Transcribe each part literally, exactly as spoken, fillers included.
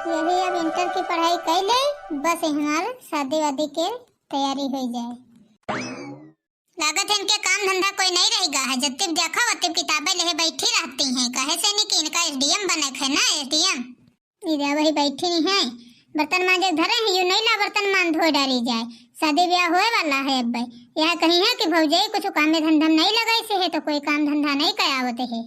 यही अब इंटर की पढ़ाई कइ ले, बस हमार शादी वादी के तैयारी होइ जाए। लागत है इनके काम धंधा कोई नहीं रहि गा है, जब तक देखो ओतब किताबें लेहे बैठी रहती हैं। कहे से नहीं कि इनका एसडीएम बने है ना, एसडीएम। इधर वही बैठी नहीं है, बर्तन मांजे धरे हैं, यू नहीं ला बर्तन मान धोए डारी जाए। शादी ब्याह होए वाला है अब। यह कही है कि भौजाई कुछ काम में धंधा में नहीं लगाई से है, तो कोई काम धंधा नहीं करावत है।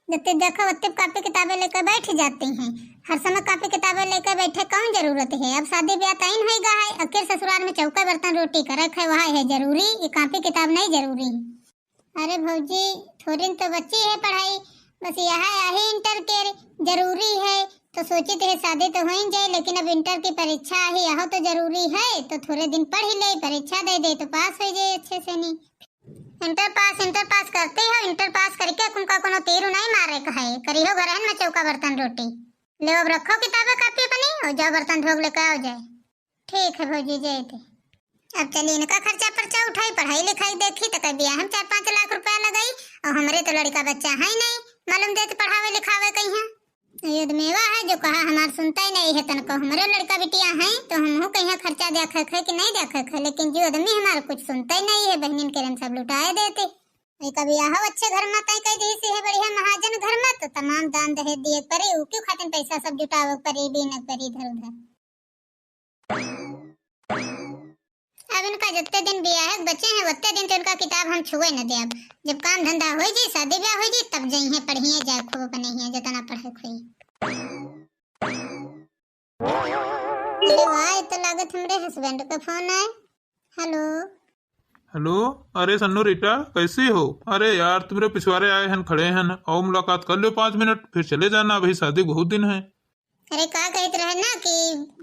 जब तक देखो ओतब कापी किताबें लेकर बैठ जाती हैं। हर समय कापी किताबें लेकर बैठे कौन जरूरत है? अब शादी ब्याह तइन होइ गा है, आखिर ससुराल में चौका बर्तन रोटी करे खाए वह है जरूरी, ये कापी किताब नहीं जरूरी है। अरे भौजी, थोड़ी तो बच्ची है पढ़ाई, बस यह यही इंटर के जरूरी है, तो सोचित है शादी तो होइ जाए, लेकिन अब इंटर की परीक्षा है, यह तो जरूरी है, तो थोड़े दिन पढ़ ले, परीक्षा दे दे तो पास होइ जाए अच्छे से। नहीं इंटर पास, इंटर पास करते हो, इंटर पास करके तुमका कोनो तीर नहीं मारे का है, करिहो घरहन में चौका बर्तन रोटी। ले अब रखो किताबें कापी अपनी और जाओ बर्तन धोक लेके आओ जाए। ठीक है भौजी, जय दे। अब चली इनका खर्चा पर्चा उठाई, पढ़ाई लिखाई देखी, तो कभी हम चार पाँच लाख रुपया लगाई और हमरे तो लड़का बच्चा है ही नहीं, मालूम देत पढ़ावे लिखावे कहीं। ये आदमी वा है जो कहा हमार सुनता ही नहीं है तनको, हमरे लड़का बिटिया है तो हमहू कहीं खर्चा देखा है कि नहीं देखा है, लेकिन जो आदमी हमार कुछ सुनता ही नहीं है, बहनिन के हम सब लुटाए देते। वही कभी आहो अच्छे घर में तय कह दी सी है बढ़िया महाजन घर में, तो तमाम दान दहेज दिए परी, ऊ क्यों खातिर पैसा सब जुटावे परी, बीने परी इधर उधर। अब इनका जितने दिन बियाह बचे हैं, उतने दिन तो इनका किताब हम छुए न देब। जब काम धंधा होइ जी, शादी ब्याह होइ जी, तब जइहे पढ़िए जाए खूब अपने हियाँ, जितना पढ़े खोई। अरे वाह, ये तो लागत हमरे हस्बैंड का फोन आए। हेलो। हेलो। अरे सन्नू रीटा, कैसी हो? अरे यार, तुम्हरे पिछवारे आए हन, खड़े हन, आओ मुलाकात कर लो पाँच मिनट, फिर चले जाना, अभी शादी बहुत दिन है। अरे का कहत रहे ना कि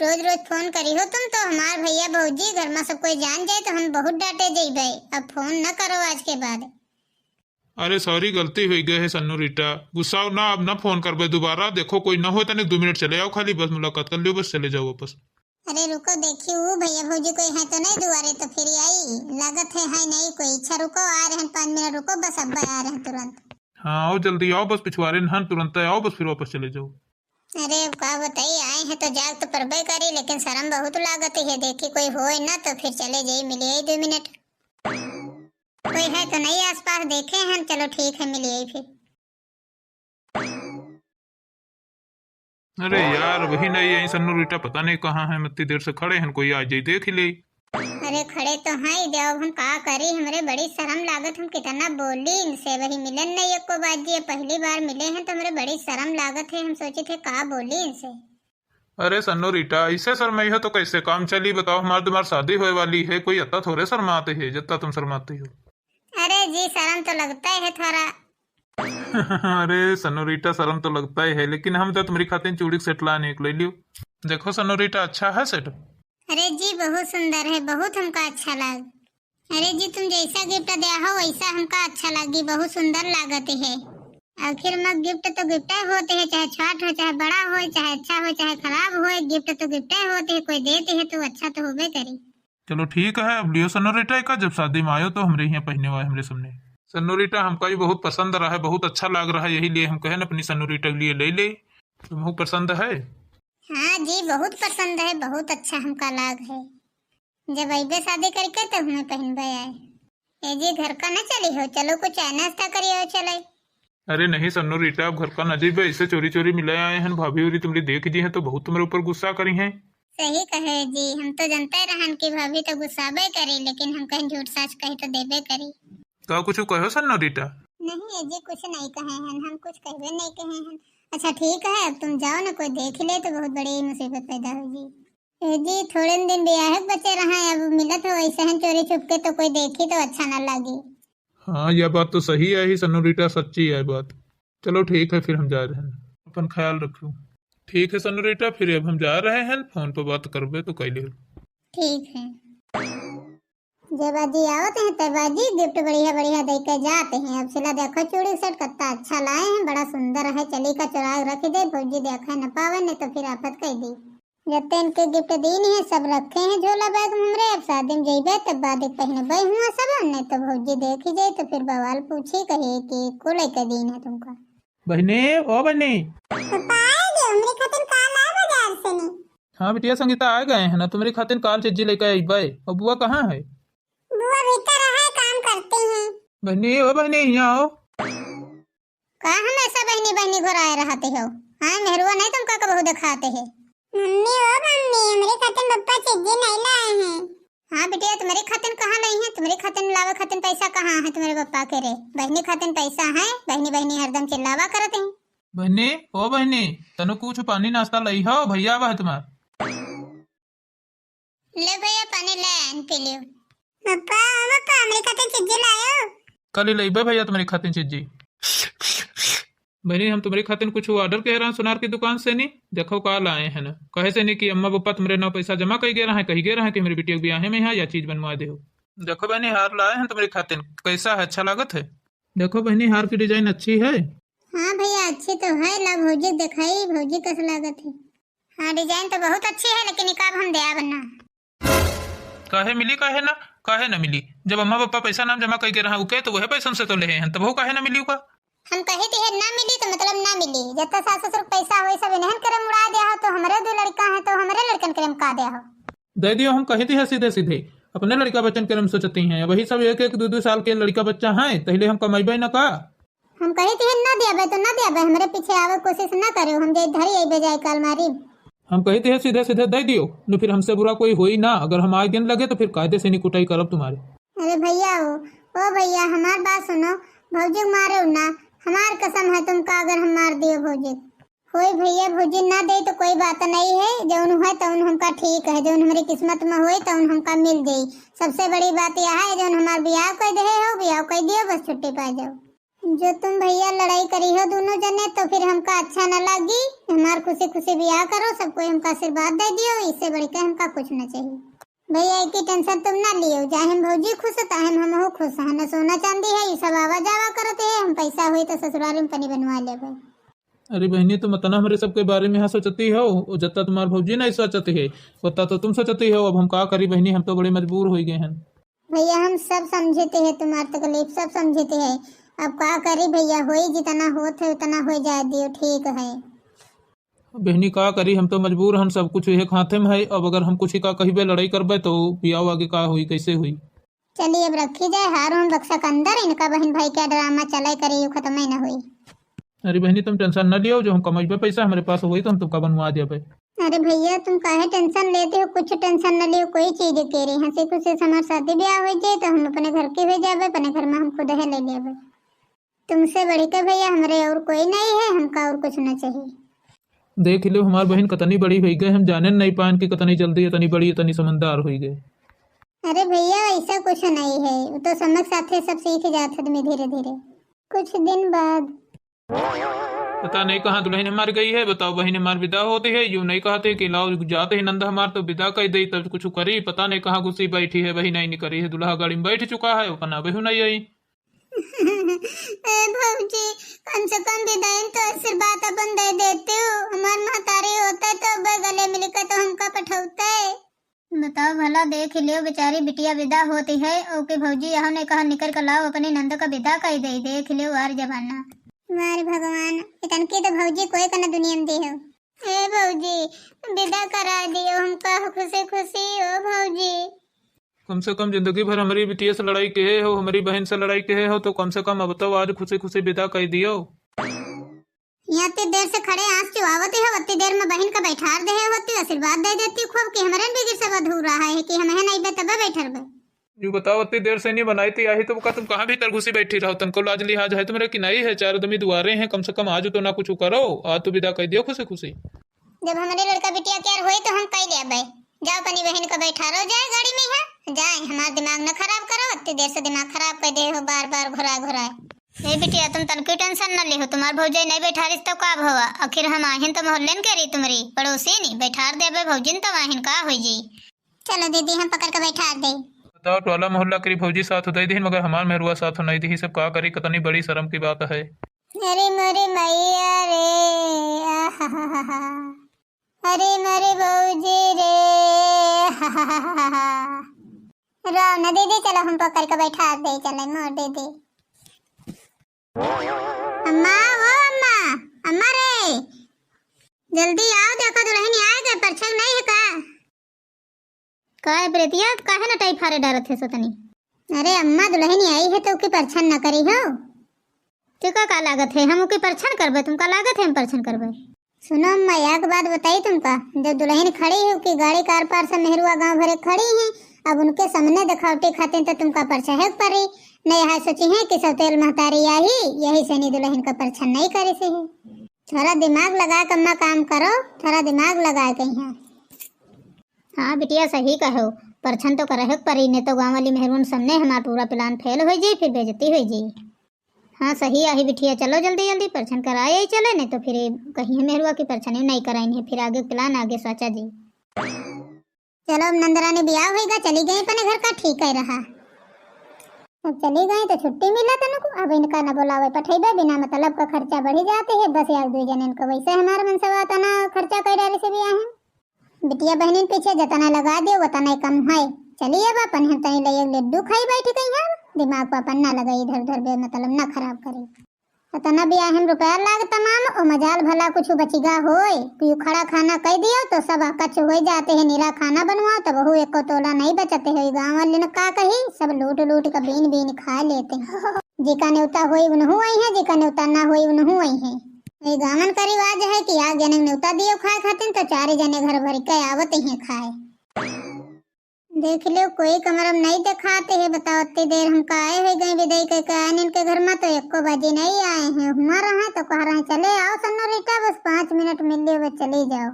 रोज रोज फोन करी हो तुम, तो हमार भैया भौजी घर में सब कोई जान जाए तो हम बहुत डांटे जइबे। अब फोन न करो आज के बाद। अरे सॉरी, गलती होइ गए है सन्नू रीटा, गुस्साओ ना, अब ना फोन करबे दोबारा। देखो कोई ना हो तनिक दो मिनट चले आओ, खाली बस मुलाकात कर लियो, बस चले जाओ वापस। अरे रुको, देखी वो भैया भौजी कोई है तो नहीं दुआरे, तो फिर आई लागत है, है नहीं कोई। अच्छा रुको, आ रहे हैं, पाँच मिनट रुको, बस अब आ रहे हैं तुरंत। हाँ आओ, जल्दी आओ, बस पिछवारे नहन, तुरंत आओ, बस फिर वापस चले जाओ। अरे अब का बताई, आए हैं तो जाग तो परबे करी, लेकिन शर्म बहुत लागत है। देखी कोई होए ना तो फिर चले जाई, मिलिए दो मिनट। कोई है तो नहीं आसपास, देखे हैं, चलो ठीक है, मिलिए फिर। अरे यार, वही नहीं आई सन्नू रीटा, पता नहीं कहाँ है, इतनी देर से खड़े हैं, कोई आ जाए देख ही ले। अरे खड़े तो हैं, देव हम का करी, हमरे बड़ी शर्म लागत, हम कितना बोली इनसे, वही मिलन नहीं एको बात जी, पहली बार मिले हैं तो हमरे बड़ी शर्म लागत है, हम सोचे थे का बोली इनसे। अरे सन्नू रीटा, ऐसे शर्माई हो तो कैसे काम चली बताओ, हमार तुम्हार शादी होए वाली है, कोई इतना थोड़े शर्माते है जितना तुम शर्माती हो। अरे जी, शर्म तो लगता है थोड़ा। अरे सन्नू रीटा, शर्म तो लगता ही है, लेकिन हम तो तुम्हारी खातिर चूड़ी के सेट लाने के ले लियो। देखो सन्नू रीटा, अच्छा है सेट? अरे जी, बहुत सुंदर है, बहुत हमका अच्छा लाग। अरे जी, तुम जैसा गिफ्ट दिया हो वैसा हमका अच्छा लागी, बहुत सुंदर लागत है। आखिर में गिफ्ट तो गिफ्ट होते हैं, चाहे छोट हो, चाहे बड़ा हो, चाहे अच्छा हो, चाहे खराब हो, गिफ्ट तो गिफ्ट होते हैं, कोई देते हैं तो अच्छा तो होबे करी। चलो ठीक है, अब लियो सन्नू रीटा का, जब शादी में आयो तो हमरे यहाँ पहने हुआ है हमरे सामने। सन्नू रीटा, हमका भी बहुत पसंद रहा है, बहुत अच्छा लाग रहा है, यही लिए हम कहन अपनी सन्नू रीटा के लिए ले ले। तुमको पसंद है? हाँ जी, बहुत पसंद है, बहुत अच्छा हमका लाग है। जब अइबे शादी करके तब हमें पहनबे आए। ए जी, घर का न चली हो, चलो कुछ चाय नाश्ता करिए हो चले। अरे नहीं सन्नू रीटा, अब घर का न जइबे, ऐसे चोरी चोरी मिले आए हैं, भाभी उरी तुमरी देख जी हैं तो बहुत तुम्हारे ऊपर गुस्सा करी हैं। सही कहे जी, हम तो जानते रहन कि भाभी तो गुस्साबे करी, लेकिन हम कहीं झूठ साच कही तो देबे करी। का कुछ कहो सन्नू रीटा? नहीं ए जी, कुछ नहीं कहे हैं, हम कुछ कहबे नहीं कहे हैं। अच्छा ठीक है, अब तुम जाओ ना, कोई देख ले तो बहुत बड़ी मुसीबत पैदा होगी। ए जी, थोड़े दिन बियाह के बचे रहा, अब मिलत हो, ऐसे हैं चोरी छुप के तो कोई देखी तो अच्छा ना लागी। हाँ, यह बात तो सही है ही सन्नू रीटा, सच्ची है बात। चलो ठीक है, फिर हम जा रहे हैं, अपन ख्याल रखो। ठीक है सन्नू रीटा, फिर अब हम जा रहे हैं, फोन पे बात करबे तो कैले। ठीक है। जय बाजी आवत हैं, तय बाजी गिफ्ट बढ़िया बढ़िया दे के जाते हैं। अब सिला देखो चूड़ी सेट कितना अच्छा लाए हैं, बड़ा सुंदर है। चली का चुराग रख दे, भौजी देखे न पावे, नहीं तो फिर आफत कह दी। जत्ते इनके गिफ्ट दीन है, सब रखे हैं झोला बैग में हमरे। अब शादी में जइबे, तब बाद एक पहनबे हुआ सब, नहीं तो भौजी देखी जाए तो फिर बवाल पूछी, कहे कि को लेके दीन है तुमका। बहनी, ओ बहनी। पापा, आए गे, हमरे खातिर का लाए बाजार से ने? हाँ बिटिया संगीता, आ गए हैं ना, तुम्हरी खातिन काल चिज्जी लइके अइबे। और बुआ कहाँ है? बुआ भीतर है, काम करती हैं। बहिनी, ओ बहिनी, हियाँ आओ। का हमेसा बहिनी बहिनी घोराए रहते हो? हाँ, मेहरुआ नहीं तुमका कबहू देखाते है। मम्मी, ओ मम्मी, हमरे खातिन पप्पा चिज्जी नहीं लाए हैं। हाँ बिटिया, तुम्हरी खातिन कहाँ लई हैं? तुम्हरी खातिन लावे खातिन पैसा कहाँ है तुम्हरे पप्पा के रे? बहिनी खातिन पैसा है, बहिनी बहिनी हरदम चिल्लावा करत हैं। बहिनी, ओ बहिनी, तनु कुछ पानी नाश्ता लई हो, भैया आवा है तुम्हार। ले भैया, पानी ले आइन, पी लियो। पप्पा, ओ पप्पा, हमरे खातिर चिज्जी लायो। कल ही लइबे भैया तुम्हरे खातिर चिज्जी। बहिनी, हम तुम्हरे खातिर कुछ order कहे रहा सुनार की दुकान से नी, देखो का लाए हैं ना। कहे से नी कि अम्मा पप्पा तुम्हरे नाव पैसा जमा कई गे रहा है, कही गे रहा है कि हमरे बिटिया के बियाहे में है या चीज बनवा दे हो। देखो बहिनी, हार लाए हैं तुम्हरे खातिर, कैसा है, अच्छा लागत है? देखो बहिनी, हार की design अच्छी है। हाँ भैया, अच्छी तो है, ला भौजी दिखाई, भौजी कस लागत है। हाँ, design तो बहुत अच्छी है, लेकिन इकाब हम देब ना। काहे मिली, काहे ना, काहे ना मिली? जब अम्मा पापा पैसा नाम जमा कइके रहा उके, तो वह पैसन से तो लेहे हैं, तब वो काहे ना मिली उका? हम कही थी है ना मिली, तो मतलब ना मिली। जत्ता सास ससुर के पैसा होई, सब इन्हन करे मुड़ा दिया हो, तो हमरे दो लड़का हैं, तो हमरे लड़कन करे मुका दिया हो। दे दियो, हम कही थी है सीधे सीधे, अपने लड़का बच्चन करे हम सोचती हैं। वही सब एक एक दो दो साल के लड़का बच्चा हैं, तहिले हम कमाइबे ना का? हम कही थी ना दियाबे तो ना दियाबे, हमरे पीछे आवे कोशिश ना करियो, हम जे धरी आई बजाय काल मारी। हम कही थी सीधे सीधे दे दियो, न फिर हमसे बुरा कोई होई ना, अगर हम आए दिन लगे तो फिर कायदे से नी कुटाई करब तुम्हारे। अरे भैया हो, ओ भैया हमार बात सुनो, भौजी को मारो ना, हमार कसम है तुमका अगर हम मार दियो भौजी। होई भैया, भौजी ना दे तो कोई बात नहीं है, जौन है तौन हमका ठीक है, जौन हमरी किस्मत में होई तौन हमका मिल जाई। सबसे बड़ी बात यह है जौन हमार बियाह कर दे हो, बियाह कर दियो, बस छुट्टी पा जाओ। जो तुम भैया लड़ाई करी हो दोनों जने, तो फिर हमका अच्छा न लागी। हमार खुशी खुशी बियाह करो, सब कोई हमका आशीर्वाद दे दियो, इससे बढ़ के हमका कुछ न चाहिए। भैया, एक ही tension तुम ना लियो, चाहे हम भौजी खुश हो, चाहे हम हमहू खुश हैं, न सोना चांदी है, ये सब आवा जावा करते हैं, हम पैसा हुई तो ससुराल में पनी बनवा लेबे। अरे बहिनी, तुम इतना हमरे सबके बारे में यहाँ सोचती हो, और जत्ता तुम्हार भौजी नहीं सोचती है, उतना तो तुम सोचती हो। अब हम का करी बहिनी, हम तो बड़े मजबूर हो गए हैं। भैया, हम सब समझते हैं तुम्हार तकलीफ, सब समझते हैं। अब का करी भैया, होई जितना होत है उतना हो जाए दियो, ठीक है। बहिनी का करी, हम तो मजबूर हन, सब कुछ एक हाथे में है। अब अगर हम कुछ ही का कहिबे, लड़ाई करबे तो बियाह आगे का होई, कैसे होई? चलिए अब रखी जाए हार उन बक्सा के अंदर, इनका बहन भाई क्या ड्रामा चले करी, यू खत्म ही ना होई। अरे बहिनी, तुम tension न लियो, जो हम कमइबे पैसा हमरे पास होई तो हम तुमका बनवा देबे। अरे भैया, तुम काहे tension लेते हो? कुछ tension न लियो, कोई चीज के रे। हंसी खुशी से हमार शादी ब्याह हो जाए तो हम अपने घर के हो जाबे, अपने घर में हम खुद है ले लेबे। तुमसे बढ़ के भैया हमरे और कोई नहीं है, हमका और कुछ न चाहिए। देख लो हमार बहन कितनी बड़ी हो गई, हम जाने नहीं पाएन कि कितनी जल्दी इतनी बड़ी, इतनी समझदार हो गई। अरे भैया, ऐसा कुछ नहीं है, वो तो समय के साथे सब सीख जात आदमी धीरे धीरे। कुछ दिन बाद। पता नहीं कहाँ दुल्हन हमार गई है, बताओ बहन हमार विदा होती है, यूं नहीं कहते कि लाओ जाते ही नंद हमार तो विदा कर दे, तब कुछ करी, पता नहीं कहाँ घुसी बैठी है, वही नहीं निकली है, दुल्हा गाड़ी में बैठ चुका है, अपना बहू नहीं आई। ए भौजी, कम से कम विदाई तो आशीर्वाद अपन दे देते हो, हमार महतारी होते तो अबे गले मिलके तो हमका पठौते। बताओ भला, देख लियो बेचारी बिटिया विदा होती है, ओके भौजी यहो नहीं कहा निकर के लाओ अपनी नंद का विदा कर दे, देख लियो यार जमाना। मारे भगवान, इतनकी तो भौजी कोई का न दुनिया में दे हो। ए भौजी, विदा करा दियो हमका खुशी खुशी, ओ भौजी। कम से कम जिंदगी भर हमरी बिटिया से लड़ाई किहे हो, हमरी बहन से लड़ाई किहे हो, तो कम से कम अब तो आज खुशी खुशी विदा कर दियो। यहाँ इतनी देर से खड़े आंस चुआवत हो, उतनी देर में बहन का बैठार दे हो, उतनी आशीर्वाद दे देती खूब कि हमरे बिगिर से बधू रहा है कि हम है नहीं बे तबे बैठर बे। यू बताओ, इतनी देर से नहीं बनाई थी, आई तो का तुम कहाँ भीतर घुसी बैठी रहो? तनको लाज लिहाज है तुम्हरे कि नहीं है? चार आदमी दुआरे हैं, कम से कम आज तो ना कुछ करो, आज तो विदा कर दियो खुशी खुशी। जब हमरे लड़का बिटिया के यार होई तो हम कई लेबे। जाओ अपनी बहन का बैठारो जाए गाड़ी में, यहाँ जाए, हमार दिमाग न खराब करो, इतनी देर से दिमाग खराब कर दे हो बार बार घुराए घुराए। ए बिटिया, तुम तनकी tension न लिहो, तुम्हार भौजाई नहीं बैठारिस तो का भवा, आखिर हम आहिन तो मोहल्ले के रही तुम्हरी पड़ोसी नहीं, बैठार देबे भौजिन तो आहिन का हो जी। चलो दीदी, हम पकड़ के बैठार दे। बताओ, टोला मोहल्ला करी भौजी साथ दे दीन, मगर हमार मेहरुआ साथ नहीं दी, सब का करी, कितनी बड़ी शर्म की बात है। अरे मोरे मैया रे, आहाहाहा। अरे मोरे भौजी रे, आहाहाहा। रो न दीदी, चलो हम पकड़ के बैठार दे, चले मोर दीदी। अम्मा, ओ अम्मा, अम्मा रे, जल्दी आओ, देखो दुल्हन आ गए, परछाई नहीं है का? काय प्रीतिया, काहे न टाई फारे डारत है सो तनी? अरे अम्मा, दुलहिन आई है तो ओके परछन न करी हो। तेका का लागत है, हम ओके परछन करबे? तुमका लागत है हम परछन करबे? सुनो अम्मा, एक बात बताई तुमका, जब दुलहिन खड़ी है कि गाड़ी कार पार से मेहरुआ गाँव भरे खड़ी हैं, अब उनके सामने देखावटी खातिर तो तुमका परछहे के परी। नहीं, यह सोची है कि सौतेल महतारी आई, यही से नहीं दुलहिन का परछन नहीं करे से है। थोड़ा दिमाग लगा के अम्मा काम करो, थोड़ा दिमाग लगा के यहाँ। हाँ बिटिया, सही कहो, परछन तो करहे के परी, नहीं तो गाँव वाली मेहरुन सामने हमार पूरा plan fail हो जाई, फिर बेइज्जती हो जाई। हाँ सही आही बिटिया, चलो जल्दी जल्दी परछन कराए आई चले, नहीं तो फिर ये कहीं मेहरुआ की परछन नहीं कराइन है, फिर आगे plan आगे सोचा जी। चलो अब नंदरानी बियाह होइगा, चली गई अपने घर का, ठीक है रहा। अब चली गई तो छुट्टी मिला तनको, अब इनका न बोलावे पठेबे, बिना मतलब का खर्चा बढ़ी जाते है। बस यार दुई जने इनका वैसे हमार मनसवा तना खर्चा कर डाले से बियाह है। बिटिया बहनिन पीछे जतना लगा दियो, वतना ही कम है। चलिए अब अपन हम तनी ले एक लड्डू खाई बैठी कहीं हम, दिमाग को अपन ना लगाई इधर उधर, बेमतलब ना खराब करे। अतना बियाह में रुपया लाग तमाम, ओ मजाल भला कुछ बचिगा होय। कि खड़ा खाना कह दियो तो सब अकच हो जाते हैं, निरा खाना बनवाओ तो बहू एको तोला नहीं बचते हैं। गाँव वाले ने का कही, सब लूट लूट के बीन बीन खा लेते हैं। जिका नेवता होई उनहू आई है, जिका नेवता ना होई उनहू आई है। ये गाँवन का रिवाज है कि आग जने नेवता दियो खाए खातिर तो चार जने घर भर के आवत हैं खाए। देख लो, कोई कमरा में नहीं दिखाते हैं। बताओ, इतनी देर हम काहे हो गए विदाई करके आए इनके घर में, तो एको बाजी नहीं आए हैं। हुआ रहे तो कह रहे हैं, "चले आओ सन्नोरीटा, बस पाँच मिनट मिल लियो, बस चले जाओ।"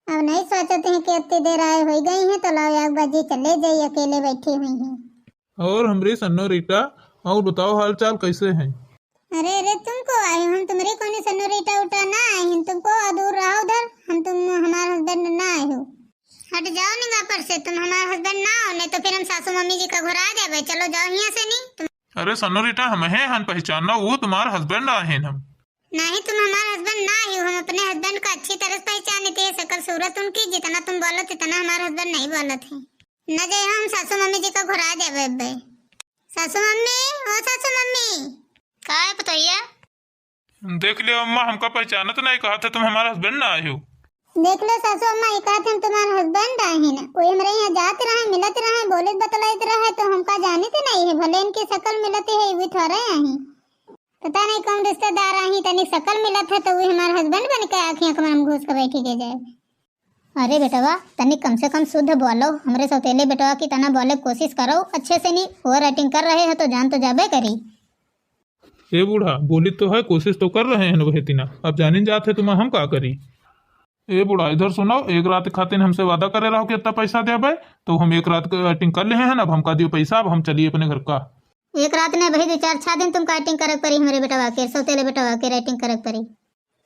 अब नहीं सोचते हैं कि इतनी देर आए हो गई हैं, तो लाओ एक बाजी चले जाइए, अकेले बैठी हुई हैं। और हमरी सन्नोरीटा, और बताओ हाल चाल कैसे हैं? अरे, अरे, तुम को आए हो, हम तुम्हारे कोने सन्नोरीटा उटा ना आए हैं, तुमको दूर रहो उधर, हम तुम हमारे husband ना आए हो। हट जाओ निगाह पर से, तुम हमार husband ना हो, नहीं तो फिर हम सासू मम्मी जी का घुरा जाबे। चलो जाओ यहाँ से, नहीं तुम। अरे सन्नोरीटा, हम हैं हन पहचान ना, वो तुम्हार husband आहे हम। नहीं, तुम हमार husband ना ही हो, हम अपने husband का अच्छी तरह से पहचानते हैं, शकल सूरत उनकी, जितना तुम बोलो तितना हमार husband नहीं बोलत है। न जाए हम सासू मम्मी जी का घुरा जाबे अब्बे। सासू मम्मी, ओ सासू मम्मी। का है पतोहिया? देख लियो अम्मा, हमका पहचानत नहीं, कहा थे तुम हमारा husband ना आए हो। देख लो सासू अम्मा, ये कहा थे हम तुम्हारा husband आए हैं ना। कोई हमरे यहाँ जात रहे, मिलत रहे, बोलत बतलाइत रहे, तो हमका जानित नहीं है। भले इनकी शकल मिलत है, ये भी थोड़े आई। पता नहीं कौन रिश्तेदार आई, तनी शकल मिलत है, तो वो हमारा husband बन के आँखियाँ कमर में घुस के बैठी के जाए। अरे बेटवा, तनी कम से कम शुद्ध बोलो, हमरे सौतेले बेटवा की तना बोले कोशिश करो अच्छे से। नहीं, over acting कर रहे हो तो जान तो जाबे करी। ए बूढ़ा, बोली तो है, कोशिश तो कर रहे हैं वह तीना, अब जानिन जात है तुम, हम का करी? ए बूढ़ा, इधर सुनो, एक रात खातिर हमसे वादा करे रहो कि इतना पैसा देबे, तो हम एक रात के acting कर ले हैं, अब हमका दियो पैसा, अब हम चलिए अपने घर का। एक रात ने भाई, दो चार छह दिन तुमका acting करे परी, हमरे बेटवा के, सौतेले बेटवा के acting करे परी।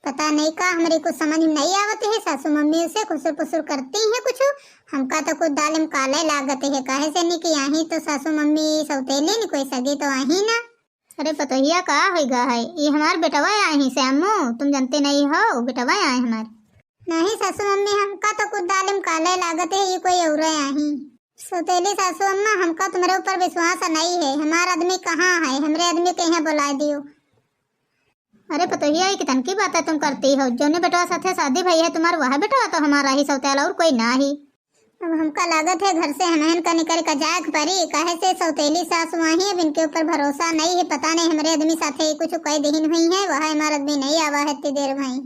पता नहीं का हमरे कुछ समझ में नहीं आवत है, सासू मम्मी उसे खुसुर पुसुर करती हैं कुछ, हमका तो कुछ दाल में काले लागत है, काहे से नहीं कि यहीं तो सासू मम्मी सौतेली नहीं, कोई सगी तो आई ना। अरे पतोहिया, का होइगा है? ये हमार बेटवा आए हैं श्यामू, तुम जानते नहीं हो, बेटवा आए हमार। नहीं सासू मम्मी, हमका तो कुछ दाल में काले लागत है, ये कोई और आए हैं। सौतेली सासू अम्मा, हमका तुम्हारे ऊपर विश्वास नहीं है। हमार आदमी कहाँ है? हमरे आदमी के यहाँ बुला दियो। अरे पतोहिया, ये कितन की बातें तुम करती हो? जौने बेटवा साथे शादी भई है तुम्हार, वह बेटवा तो हमारा ही सौतेला, और कोई ना ही। अब हमका लागत है घर से हमहन का निकल के जाए के परी, काहे से सौतेली सास वहीं, अब इनके ऊपर भरोसा नहीं है। पता नहीं हमरे आदमी साथे कुछ कह देहिन हुई है, वह हमार आदमी नहीं आवा है इतनी देर भाई।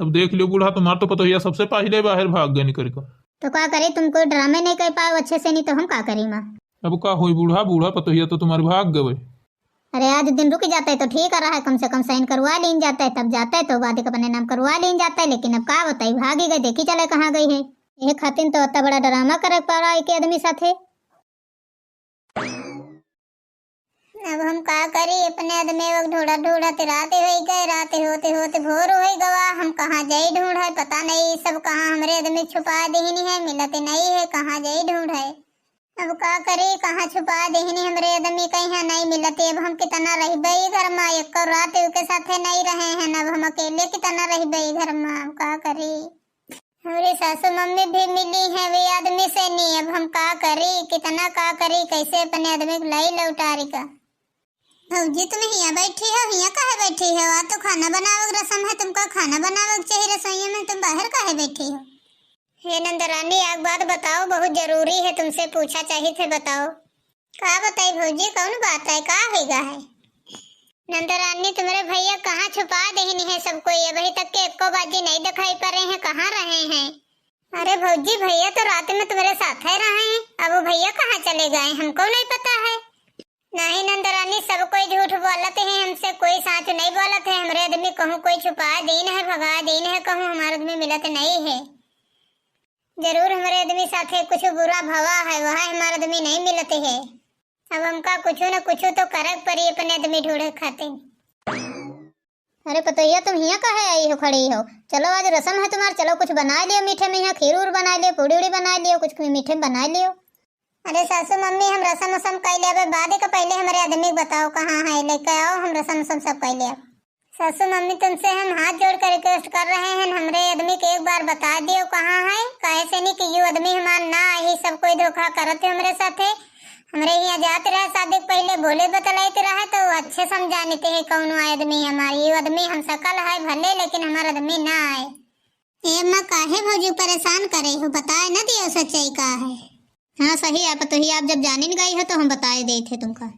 अब देख लियो बूढ़ा, तुम्हार तो पतोहिया सबसे पहिले बाहर भाग गए निकल के। तो का करे, तुम कोई ड्रामे नहीं कर पाए अच्छे से, नहीं तो हम का करी माँ। अब का होई बूढ़ा, बूढ़ा पतोहिया तो तुम्हारे भाग गए। अरे आज दिन रुक जाते तो ठीक रहा है, कम से कम sign करवा लीन जाते, तब जाते तो बाद के अपने नाम करवा लीन जाते, लेकिन अब का बताई, भागी गए, देखी चले कहाँ गई है। यह खातिर तो इतना बड़ा ड्रामा करे पड़ा एक आदमी साथे। अब हम का करी, अपने आदमी वक्त ढूंढत ढूंढत रात होई गए, रात होते होते भोर होई गवा। हम कहाँ जाई ढूंढे, पता नहीं सब कहाँ हमरे आदमी छुपा देहिनी है, मिलत नहीं है, कहाँ जाई ढूंढे। अब का करी, कहाँ छुपा देहिनी हमरे आदमी, कहीं नहीं मिलत। अब हम कितना रहबे ई घर में, एक रात के साथे नहीं रहे हैं, अब हम अकेले कितना रहबे ई घर में, अब का करी। हमरे सासू मम्मी भी मिली हैं वे आदमी से नहीं, अब हम का करी, कितना का करी, कैसे अपने आदमी को लाई लौटारी का। भौजी तुम हियाँ बैठी हो, हियाँ काहे बैठी हो? आ तो खाना बनावे के रसम है, तुमका खाना बनावे के चाहिए रसोई में, तुम बाहर काहे बैठी हो? हे नंदरानी, एक बात बताओ, बहुत जरूरी है, तुमसे पूछा चाहित है, बताओ। का बताई भौजी, कौन बात है, का होइगा है? नंदरानी, तुम्हरे भैया कहाँ छुपा देहिन है सब कोई, अबहीं तक के एको बाजी नहीं दिखाई पड़े हैं, कहाँ रहे हैं? अरे भौजी, भैया तो रात में तुम्हरे साथ ही रहे हैं, अब वो भैया कहाँ चले गए, हमको नहीं पता है। नहीं नंदरानी, सब कोई झूठ बोलत है हमसे, कोई साँच नहीं बोलत है। हमरे आदमी कहूँ कोई छुपा दीन है, भगा दीन है, कहूँ हमार आदमी मिलत नहीं है। जरूर हमरे आदमी साथे कुछ बुरा भवा है, वह हमार आदमी नहीं मिलत है। अब हमका कुछ न कुछ तो करक पड़ी अपने आदमी ढूंढे खातिर। अरे पतोहिया, तुम हियाँ काहे आई हो, खड़ी हो? चलो, आज रसम है तुम्हार, चलो कुछ बना लियो मीठे में, यहाँ खीर उर बना लियो, पूड़ी उड़ी बना लियो, कुछ मीठे में बना लियो। अरे सासू मम्मी, हम रसम उसम कई लेबे, बाद के पहले हमरे आदमी के बताओ कहाँ है, लेके आओ, हम रसम उसम सब कई लेब। सासू मम्मी, तुमसे हम हाथ जोड़ कर request कर रहे हैं, हमरे आदमी के एक बार बता दियो कहाँ है, काहे से नहीं कि यू आदमी हमार ना आई, सब कोई धोखा करत है हमरे साथे। हमरे यहाँ जात रहे शादी के पहले, बोले बतलाइत रहे तो अच्छे समझा लेते हैं कौनो आदमी हमार, यू आदमी हम सकल है भले, लेकिन हमार आदमी ना आए। ए अम्मा, काहे भौजी परेशान करे हो? बताए न दियो सच्चाई का है। हाँ, सही है पतोहिया, आप जब जानिन गई हो तो हम बताए देत है तुमका।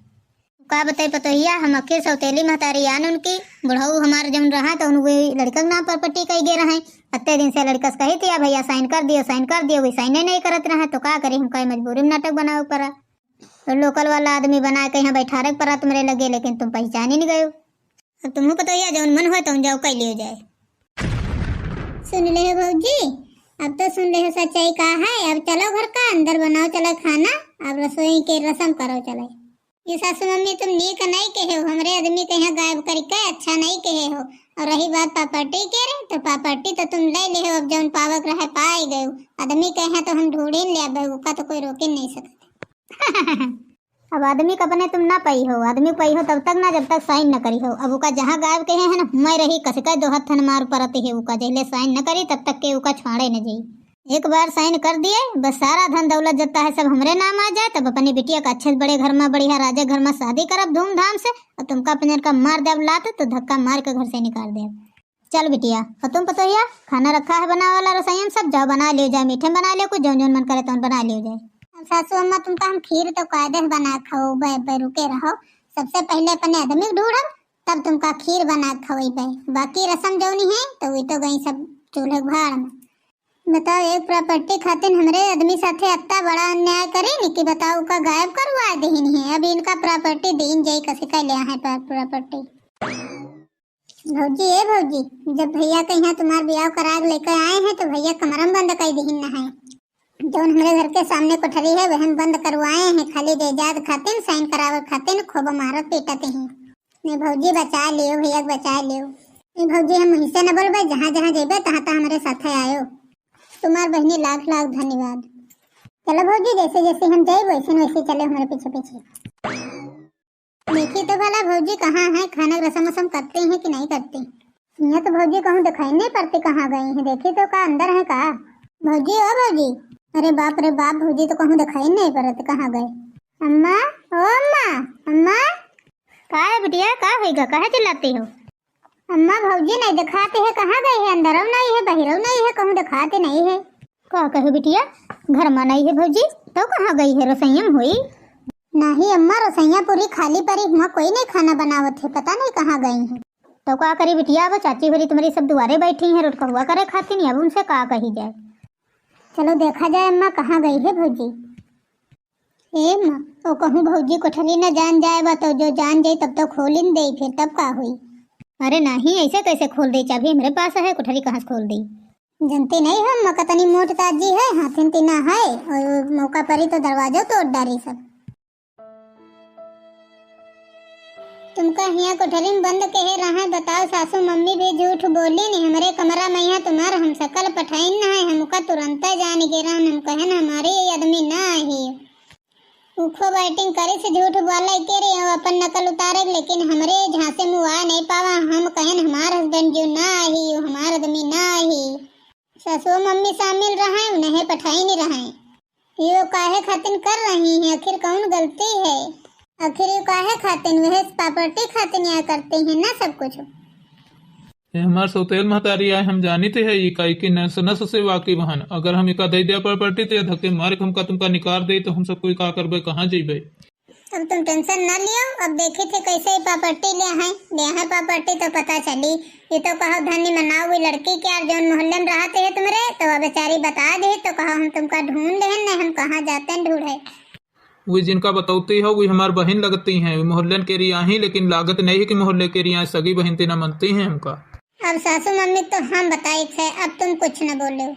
का बताई पतोहिया, हम अखिर सौतेली महतारी आन उनकी, बुढ़ऊ हमार जौन रहा तो उनके लड़का के नाम पर पट्टी कई गे रहे। अत्ते दिन से लड़का से कही थी, "आ भैया साइन कर दियो, साइन कर दियो," वही साइने नहीं करत रहे, तो का करी, हमका मजबूरी में नाटक बनावे के पड़ा। तो लोकल वाला आदमी बनाए के यहाँ बैठारे के पड़ा तुम्हरे लगे, लेकिन तुम पहचान ही नहीं गयो। अब तुमहू पतोहिया जौन मन होए तौन जाओ, कई लियो जाए। सुन ले हो भौजी, अब तो सुन ले हो सच्चाई का है। अब चलो घर का अंदर बनाओ चलो खाना, अब रसोई के रसम करो चलो। ये सासू मम्मी तुम नीक नहीं कहे हो, हमरे आदमी के यहाँ गायब करके अच्छा नहीं कहे हो। और रही बात property के रे, तो property तो तुम ले ले हो, अब जौन पावक रहे पाए गए। आदमी के यहाँ तो हम ढूंढिन ले, अब ओका तो कोई रोकिन नहीं सकते। अब आदमी का अपने तुम ना पाई हो, आदमी पाई हो तब तक ना, जब तक साइन न करी हो। अब उका जहाँ गायब कहे है ना, हुआं रही, कसके दो हथन मार परत है उका, जहिले साइन न करी तब तक के उका छुआड़े न जाई। एक बार साइन कर दिए, बस सारा धन दौलत जत्ता है सब हमरे नाम आ जाए, तब अपनी बिटिया का अच्छे से बड़े घर में, बढ़िया राजे घर में शादी करब धूमधाम से, और तुमका अपने का मार देब लात तो धक्का मार के घर से निकाल देब। चल बिटिया, और तुम पतोहिया, खाना रखा है बनावे वाला रसोई में, सब जाओ बना लियो जाए, मीठे में बना लियो, कुछ जौन जौन मन करे तौन बना लियो जाए। अब सासू अम्मा तुमका हम खीर तो कायदे से बना खवइबे, रुके रहो, सबसे पहले अपने आदमी के ढूंढब, तब तुमका खीर बना खवइबे, बाकी रसम जौनी है तो वही तो गई सब चूल्हे के भाड़ में। बताओ, एक property खातिर हमरे आदमी साथे अत्ता बड़ा अन्याय करीन कि बताओ, उका गायब करवा देहिन है। अब इनका property दीन जाई, कसे का लिया है पर property। भौजी, ए भौजी, जब भैया के यहाँ तुम्हार बियाह करा के लेके आए हैं तो भैया कमरा में बंद कर दीहिन न है। जौन हमरे घर के सामने कोठरी है वह हम बंद करवाए हैं, खाली जायदाद खातिर, साइन करावे खातिर खूब मारत पीटत हैं। नहीं भौजी, बचा लियो, भैया के बचा लियो। नहीं भौजी, हम वहीं से न बोलबे, जहाँ जहाँ जेबे तहाँ तहाँ हमरे साथे आयो। तुम्हार बहिनी लाख लाख धन्यवाद। चलो भौजी, जैसे जैसे हम जाइब वैसे न वैसे चले हमारे पीछे पीछे। देखी तो भला भौजी कहाँ है, खाना रसम वसम करते हैं कि नहीं करते? यहाँ तो भौजी कहूँ दिखाई नहीं पड़ते, कहाँ गई हैं? देखी तो का अंदर है का? भौजी, ओ भौजी, अरे बाप रे बाप, भौजी तो कहूँ दिखाई नहीं पड़ते, कहाँ गए? अम्मा, ओ अम्मा, अम्मा। का है बिटिया, का होइगा, काहे चिल्लाती हो? अम्मा, भौजी नहीं दिखाते है, कहाँ गई है? अंदरौ नहीं है, बहिरौ नहीं है, कहूँ दिखाते नहीं है। का कहे बिटिया, घर में नहीं है भौजी, तो कहाँ गई है? रसोइया में होई। नहीं अम्मा, रसोइया पूरी खाली पड़ी, हुआं कोई नहीं खाना बनावत है, पता नहीं कहाँ गई है। तो का करी बिटिया, अब चाची होरी तुम्हारी सब दुआरे बैठी हैं रोटकहुआ करे खातिर, अब उनसे का कही जाए। चलो देखा जाए अम्मा, कहाँ गई है भौजी। ए माँ, ओ कहूँ भौजी कोठरी न जान जाए बा, तो जो जान जाई तब तो खोलिन देई, फिर तब का हुई? अरे नहीं, ऐसे कैसे खोल देई? चाबी हमरे पास है, कोठरी कहाँ से खोल देई? जनती नहीं हो, अम्मा कतनी मोट ताजी है, हाथिन तिना है, और मौका परी तो दरवाजो तोड़ डारी सब। तुमका हियाँ कोठरी में बंद कहे रहा, बताओ सासू मम्मी भी झूठ बोली नहीं, हमरे कमरा में यहाँ तुम्हार हम सकल पठाइन न है, हमका तुरंता जान गे रहन, हम कहन हमारे आदमी ना आही। ऊ खूब acting करे से झूठ बोले के रे, अपन नकल उतारे, लेकिन हमरे झांसे में आ नहीं पावा। हम कहन हमार husband जो ना आही, वो हमार आदमी ना आही। ससुर मम्मी शामिल रहे, उन्हें पठाई नहीं रहे। यो काहे खातिर कर रही हैं, आखिर कौन गलती है? आखिर यो काहे खातिर, वह property खातिर या करते हैं ना सब कुछ। ये हमार सौतेल महतारी आए, हम जानित है, ई काई की नस नस से वाकिफ हन। अगर हम एका दे दिया प्रॉपर्टी, तो ये धक्के मार के हमका तुमका निकाल दे, तो हम सब कोई का करबे, कहाँ जइबे? अब तुम टेंशन ना लियो, अब देखी थे कैसे ही प्रॉपर्टी ले हैं, ले हैं प्रॉपर्टी तो पता चली। ये तो कहो धन्य मनाओ हुई लड़की के, यार जौन मोहल्ले में रहते है तुम्हरे, तो वह बेचारी बता दे, तो कहो हम तुमका ढूंढ लेहन, नहीं हम कहाँ जाते हैं ढूंढे। वे जिनका बतौती हो, वे हमार बहिन लगती हैं, वे मोहल्लन के रिया ही, लेकिन लागत नहीं है कि मोहल्ले के रिया, सगी बहिन तीना मनती हैं हमका। अब सासू मम्मी तो हम बताई थे, अब तुम कुछ न बोलो।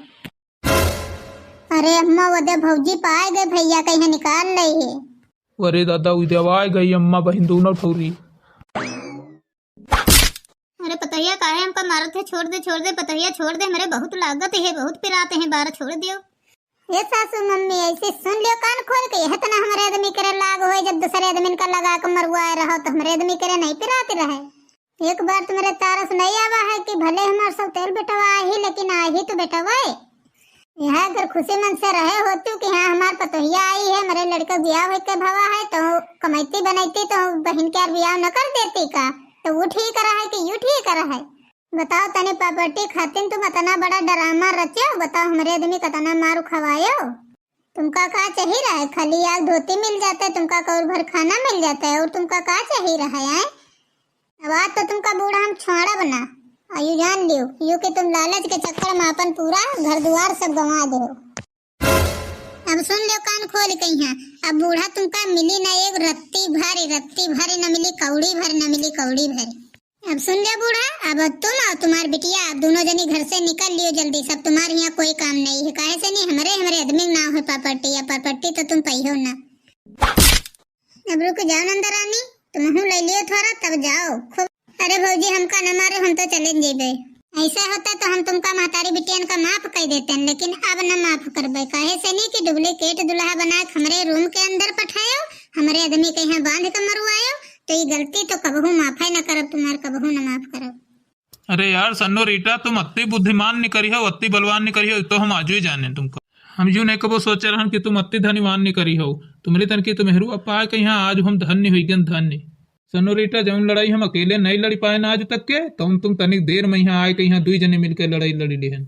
अरे अम्मा, वो दे भौजी पाए गए, भैया कहीं निकाल ले है। अरे दादा, उ देवाए गई अम्मा बहिन दोनों ठौरी। अरे पतोहिया, काहे हमका मारत है? छोड़ दे, छोड़ दे पतोहिया, छोड़ दे, हमरे बहुत लागत है, बहुत पिराते हैं बार, छोड़ दियो। ये सासू मम्मी, ऐसे सुन लियो कान खोल के, यह तना हमरे आदमी करे लाग होए, जब दूसरे आदमी का लगा के मरुआए रहो तो हमरे आदमी करे नहीं पिराते रहे। एक बार तुम्हरे तारस नहीं आवा है कि भले हमार सौतेल बेटवा आही, लेकिन आही तो बेटवा है। यहाँ अगर खुशी मन से रहे होतू कि हाँ हमार पतोहिया आई है, हमारे लड़का बियाह होए के भवा है, तो कमैती बनैती तो बहिन के यार बियाह न कर देती का? तो वो ठीक रहा है कि यू ठीक रहा है? बताओ तनी प्रॉपर्टी खातिर तुम इतना बड़ा ड्रामा रचे हो, बताओ हमरे आदमी कतना मार खवायो। तुमका का चाही रहा है? खाली आग धोती मिल जाता है, तुमका कौर भर खाना मिल जाता है, और तुमका का चाही रहा है? अब आज तो तुमका बूढ़ा हम छोड़ब ना। आ यू जान लियो, यू कि तुम लालच के चक्कर में अपन पूरा घर दुआर सब गंवा दे हो। अब सुन लियो कान खोल के यहाँ, अब बूढ़ा तुमका मिली ना एक रत्ती भर, रत्ती भर न मिली, कौड़ी भर न मिली, कौड़ी भर। अब सुन लियो बूढ़ा, अब तुम और तुम्हार बिटिया, अब दोनों जनी घर से निकल लियो जल्दी, सब तुम्हारे यहाँ कोई काम नहीं है। काहे से नहीं, हमरे, हमरे आदमी के नाव है प्रॉपर्टी, या प्रॉपर्टी तो तुम पहियो ना। अब रुक जाओ नंदरानी, तुमहू ले लियो थोड़ा, तब जाओ। खूब, अरे भौजी, हमका न मारो, हम तो चले जेबे। ऐसा होता तो हम तुमका महतारी बिटियन का माफ कर देते हैं, लेकिन अब न माफ करबे। काहे से नहीं कि डुप्लीकेट दुल्हा बना के हमरे रूम के अंदर पठायो, हमरे आदमी के यहाँ बांध के मरवायो, तो ये गलती तो कबहू माफे न करब तुम्हार, कबहू न माफ करब। अरे यार सन्नोरीटा, तुम अत्ती बुद्धिमान निकरी हो, अत्ती बलवान निकरी हो, तो हम आजू ही जाने तुमका। हम यूं नहीं कबो सोचे रहन कि तुम अत्ती धनीवान निकरी हो। तुम्हरी तन की तो मेहरू अप्पा है कि यहाँ आज हम धन्य हुई गन धन्य। सन्नोरीटा, जौन लड़ाई हम अकेले नहीं लड़ी पाए ना आज तक के, तौन तुम तनिक देर में यहाँ आए के यहाँ दुई जने मिलके लड़ाई लड़ी लिहन।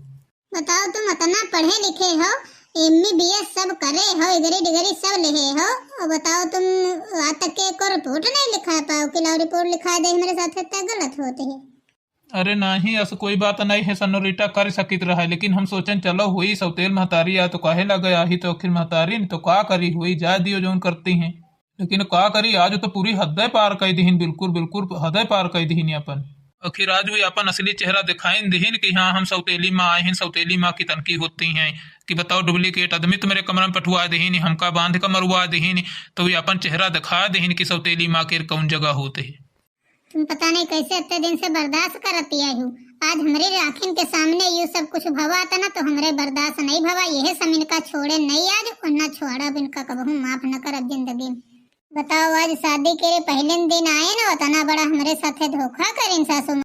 बताओ, तुम इतना पढ़े लिखे हो, एमबीबीएस सब करे हो, डिग्री डिग्री सब लेहे हो, और बताओ तुम आज तक के एको रिपोर्ट नहीं लिखा पाओ कि लाओ रिपोर्ट लिखा दे, हमारे साथ इतना गलत होते है। अरे नहीं, ऐसा कोई बात नहीं है सन्नोरीटा, कर सकित रहा है, लेकिन हम सोचन चलो हुई सौतेल महतारी आ तो काहे लगे आही, तो आखिर महतारी नहीं तो का करी, हुई जा दियो जौन करती हैं। लेकिन का करी, आज तो पूरी हदे पार कर दीहिन, बिल्कुल, बिल्कुल हदे पार कर दीहिन अपन। आखिर आज वो अपन असली चेहरा दिखाइन दीहिन कि हाँ, हम सौतेली माँ आए हैं, सौतेली माँ की तनकी होती हैं कि बताओ, डुप्लीकेट आदमी तो मेरे कमरा में पठुआ दीहिन, हमका बांध का मरुआ दीहिन, तो वो अपन चेहरा दिखा दीहिन कि सौतेली माँ के कौन जगह होते हैं। तुम पता नहीं कैसे इतने दिन से बर्दाश्त करती आई हो। आज हमरे आँखिन के सामने यू सब कुछ भवा था ना, तो हमरे बर्दाश्त नहीं भवा, यह सब इनका छोड़े नहीं आज, वरना छोड़ब इनका कबहू माफ न करब जिंदगी में। बताओ, आज शादी के पहले दिन आए ना, उतना बड़ा हमरे साथे धोखा करें सासू।